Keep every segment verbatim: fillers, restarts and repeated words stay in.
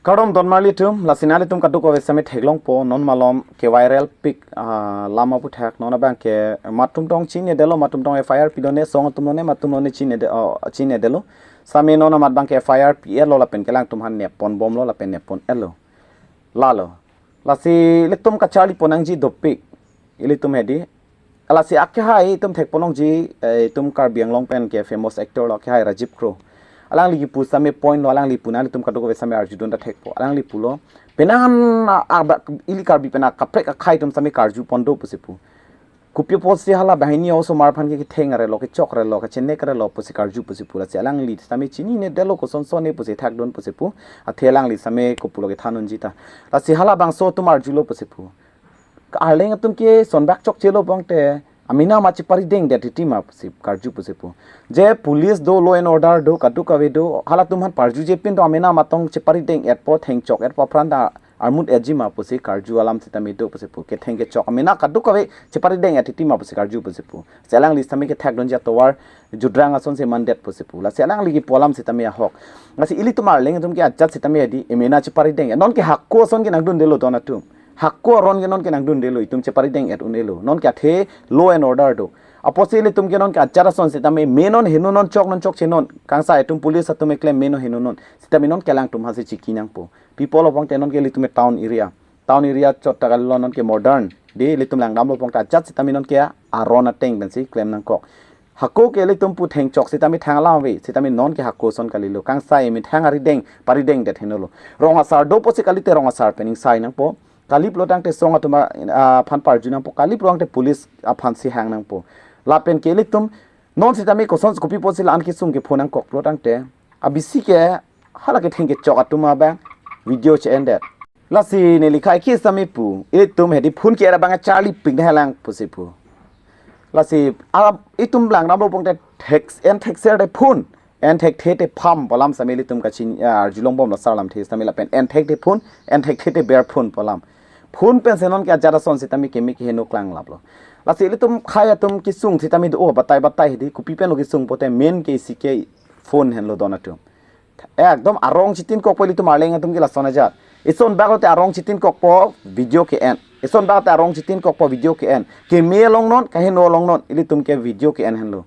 Kardom don marli atum, lasi nanglitum kadokave sitame theklongpo, non malom ke viral pik, ah, alam aputhak, non abang ke matum tong chinine detlo, matum tong F I R pilo ne, song atum lo ne, matum lo ne chinine de, oh, chinine detlo. Sitame non amat abang ke F I R pi-etlo lapen ke alangtum aphan nep ponbomlo lapen nep pon-etlo. Lalo. Lasi ilitum kacharli pon nangji dopik. Ilitum hedi. Lasi akehai itum thek pon nangji, eh, itum Karbi Anglong pen ke famous actor lo akehai Rajiv Kro. Alangli kipu sitame point lo, alangli pu nanglitum kadokave sitame arjudun ta thekpo. Alangli pulo. Penang a, a, ba, ili Karbi pen akaprek akhai atum sitame karju pon do pusi pu. Kopi apotsi hala banghini osomar aphan ke ketheng arelo, kechok arelo, kachenek arelo pusi karju pusi pu. Lasi alangli sitame chinine detlo, kosonson ne pusi thakdun pusi pu. Athe alangli sitame kopulo kethan unji ta. Lasi halabangso atum arjulo pusi pu. Arleng atum ke sonbak chokchelo pulote amena amat cheparideng det titi ma pusi karju pusi pu. Je police do, law and order do, kadokave do, halatum aphan parjuje pin do amena amat tong cheparideng-etpo, thengchok-etpo aphrang ta armut-etji ma pusi karju alam sitame do pusi pu. Ketheng kechok amena kadokave cheparideng-et titi ma pusi karju pusi pu. Lasi alangli sitame kethakdunji atovar judrang ason si mandet pusi pu. Lasi alangli kipu alam sitame ahok. Lasi ilitum arleng atum ke ajat sitame hedi, emena cheparideng-et. Non ke hako ason ke nangdundelo don atum. Hako aron ke non ke nangdundelo, itum cheparideng-et un-elo. Non ke athe law and order do. Apotsi ilitum ke non ke ajat ason sitame me non, heno non, chok non, chokche non. Kangsai atum police atum keklem me non, heno non. Sitame non ke alangtum aphansi chiki nangpo. Pi apotlo pulote non ke ilitum ke town area. Town area chot ta kalilo, non ke modern. Dei ilitum langdamlo pulote ajat sitame non ke aron ateng pensi klem nangkok. Hako ke ilitum pu thengchok sitame thang alam ave, sitame non ke hako ason kalilo. Kangsai methang arideng, parideng det henolo. Rong asar do pusi kalite rong asar pen ingsai nangpo. Kaliplo tangte song atum a, aphan parju nangpo. Kaliplo tangte police aphansi hang nangpo. Lapen ke ilitum non sitame koson kopi apotsi la-an kesung kepho nangkoklo tangte, abisi ke hala ketheng kechok atum abang video che-endet. Lasi neli khei ke sitame pu, ilitum hedi phone ke-et abang charli pik nanglang pusi pu. Lasi a, itum langdamlo pulote thek, en thekser te phone, en thekthe te pham pu alam sitame ilitum kachin, ah, arjulongbomlo, sar lamthe sitame lapen en thekthe phone, en thekthe te ber phone pu alam. Phone pensi non ke ajat ason sitame keme keheno klanglaplo. Lasi ilitum khei atum kesung sitame do, oh, batai batai hedi, kopi penlo kesung pulote main ke isi ke phone henlo don atum. Ekdom arong chitinkokpo ilitum arleng atum ke lason ajat. Isonbak lote arong chitinkokpo video ke-en. Isonbak lote arong chitinkokpo video ke-en. Keme along non, kaheno along non, ilitum ke video ke-en henlo.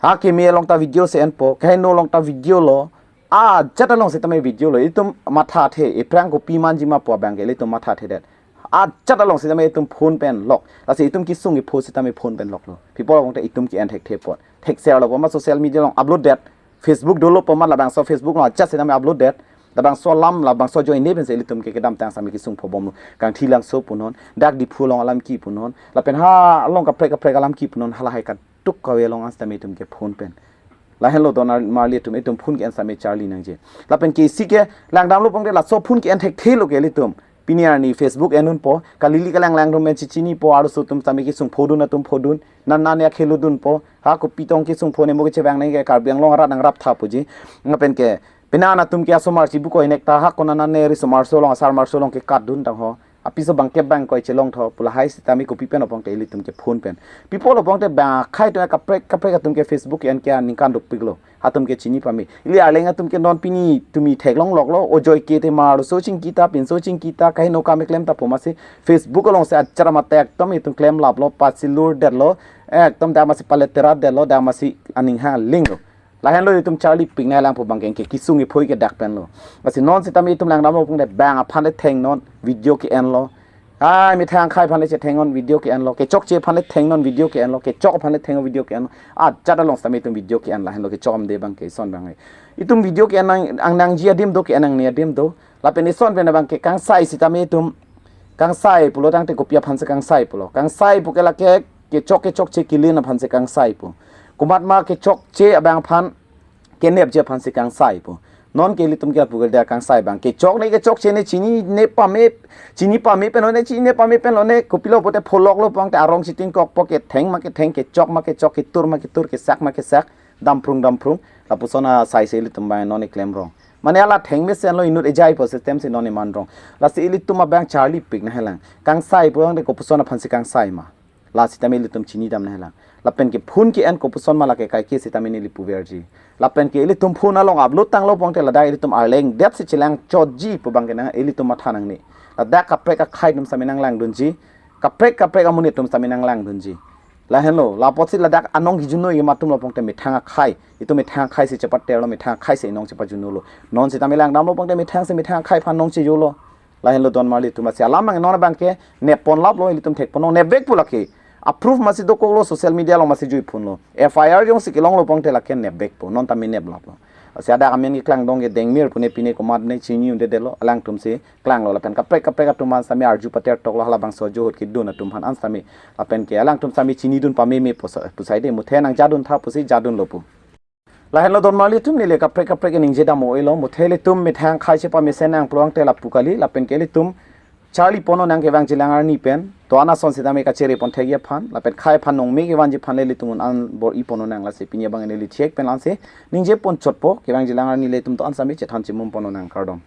Ha keme along ta video si enpo, kaheno along ta video lo. Ajat along sitame video lo. Itum mathathe, ephrang kopi manji ma pu abang ke ilitum mathathedet. Ajat along sitame itum phone pen lok. Lasi itum kesung kepho sitame phone pen loklo. Pi apotlo pulote itum ke-en thekthe apot. Thekserlo pu ma social media along upload det. Facebook dolo pu ma labangso Facebook along ajat sitame upload det. Labangso alam, labangso ajoine pensi ilitum ke kedamtang sitame kesung phobomlo. Kangthilangso punon, dak Diphu along alam ke punon. Lapen ha along kaprek kaprek alam ke punon, halahai kadokave along an sitame itum ke phone pen. Lahenlo don marli atum, itum phone ke-en sitame charli nangji. Lapen ke isi ke langdamlo pulote laso phone ke-en thekthelo ke ilitum. Pini arni Facebook en-unpo, kalili kalang lang atum pen chechinipo, arloso atum sitame kesung phodun atum phodun, nan nan ya kheludunpo, ha kopi tong kesung pho ne mo kechevang nang ke Karbi Anglong arat nangrap tha puji. Lapen ke penang atum ke asomar si buko inek ta ha konat ne riso marso along, asar marso along ke katdun tang ho. Apiso bangke bang koi chelong tho, pu lahai sitame kopi pen pulote ilitum ke phone pen. Pi apotlo pulote bang akhai atum kaprek kaprek atum ke Facebook en ke aningkan dopiklo. Hatum ke chini pame. Ili arleng atum ke non pini tumi theklong loklo. Ojoi ke te mar so chingki ta, pinso chingki ta, kaheno kam keklem ta pu masi Facebook along si achara mate ekdom itum klemlaplo, pasilur detlo. Ekdom damasi paletera detlo, damasi aning hang linglo. Lahenlo itum charli pik nanglang pu abang ke kesung kepho ke dak penlo. Lasi non sitame itum langdamlo pulote bang aphan le thengnon video ke-enlo. Ai, methang akhai aphan le chethengnon video ke-enlo. Kechokche aphan le thengnon video ke-enlo. Kechok aphan le thengnon video ke-enlo. Ajat along sitame itum video ke-en lahenlo, kechok amde abang ke ison abang ke. Itum video ke-en nang, ang nangji adim do, ke-en nangne adim do. Lapen ison pen abang ke kangsai sitame itum kangsai pulo tangte kopi aphansi kangsai pulo. Kangsai pu ke lake kechok kechokche kelin aphansi kangsai pu. Komat ma kechokche abang aphan kenepji aphansi kangsai pu. Non ke ilitum ke lapu ke da kangsai abang. Kechok ne kechokche ne chinine pame, chini pame pen lo ne, chinine pame pen lo ne, kopilo pulote pholoklo pulote arong chitinkokpo, ketheng ma ketheng, kechok ma kechok, ketur ma ketur, kesak ma kesak, damprung damprung. Lapuson asai si ilitum abang non keklem rong. Mane hala theng mesenlo, inut ejaipo system si non keman rong. Lasi ilitum abang charli pik nanglang. Kangsai pulote kopuson aphansi kangsai ma. La sitame ilitum chinidam nanglang. Lapen ke phone ke-en kopuson ma lake kaike sitame neli puverji. Lapen ke ilitum phone along upload tanglo pongte ladak ilitum arleng det si chelang chotji pu abang ke nang ilitum matha nangne. Ladak kaprek akhai atum sitame nanglangdunji. Kaprek kaprek amonit atum sitame nanglangdunji. Lahenlo, lapotsi ladak anong kejunoi atum lo pongte methang akhai. Itum methang akhai si chepaterlo, methang akhai si inong chepajunolo. Non sitame langdamlo pongte methang si methang akhai aphan nong chejolo. Lahenlo don marli atum, lasi alam abang non abang ke neppon laplo, ilitum thekpon nang nepvekpo lake. Approve masi dokoklo, social media along masi juiphunlo. F I R jongsi kelonglo pongte lake nepvekpo, non tame neplaplo. Lasi adak amen keklangdong ke Dengmir pune pine komat ne chini undedetlo, alangtum si klanglo lapen kaprek kaprek atum aphan sitame arju pater toklo, halabangso juhut kedun atum aphan an sitame. Lapen ke alangtum sitame chinidun pameme pusa-, pusai de, muthe nangjaduntha pusi jadunlo pu. Lahenlo don marli atum, neli kaprek kaprek ningje dam-o-elo, muthe ilitum methang akhai chepamesen nangplo pongte lapu kali, lapen ke ilitum charlipon nang kevangjilang arni pen, to-an ason sitame kacherepon thekji aphan, lapen akhai aphan nongme kevanji aphan le ilitum un-an bor-ipon nang, lasi pini abang neli chek pen la-ansi ningjepon chotpo, kevangjilang arni le itum to-an sitame chethan chimumpon nang, kardom.